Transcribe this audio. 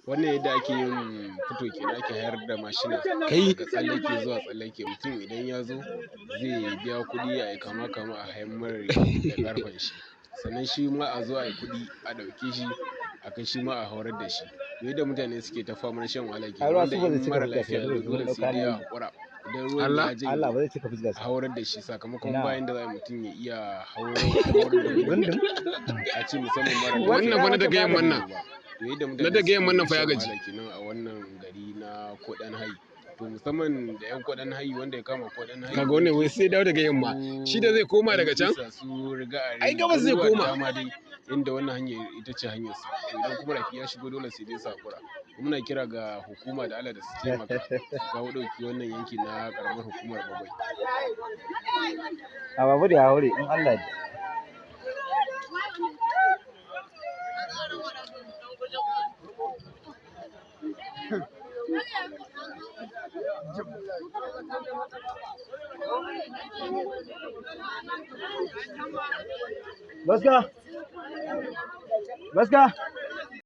Wannan yadda ake yin fito kenan, ake hayar da mashina Kai. daga tsallake zuwa tsallake. Mutum idan ya zo zai biya kuɗi a yi kama kama a hayan mara da ƙarfen shi, sannan shi ma a zo a yi kuɗi a ɗauke shi a kai shi ma a horar da shi. Yadda mutane suke ta famar shan wahala Ai, kenan, ruwa wanda su ba zai in cika mara fuska lafiya ya ba, zo dole sai dai ya haƙura idan ruwan Allah. ya janye Allah ba zai cika fuska a sa. horar da shi, sakamakon Ina. bayan da za a yi mutum ya iya horar da wani Gundum. a ce musamman mara lafiya. Wannan fa na daga yamman nan. To yadda Na mutane daga yamman nan suke fa ya shan gaji. wahala kenan a wannan gari na Koɗan Hayi. To musamman da 'yan Koɗan Hayi, wanda ya kama Koɗan Hayi, Kaga wannan wai sai dawo daga yamma. Shi da zai koma daga can? Su riga a Ai gabas zai garuruwa da koma. dama dai inda wannan hanyar ita ce hanyar su. To idan kuma rafi ya shigo dole sai dai su haƙura. Muna kira ga hukuma da Allah da su taimaka su kawo ɗauki wannan yanki na ƙaramar hukumar Bagwai. A babur ya haure in Allah ya yarda. Baska. Baska.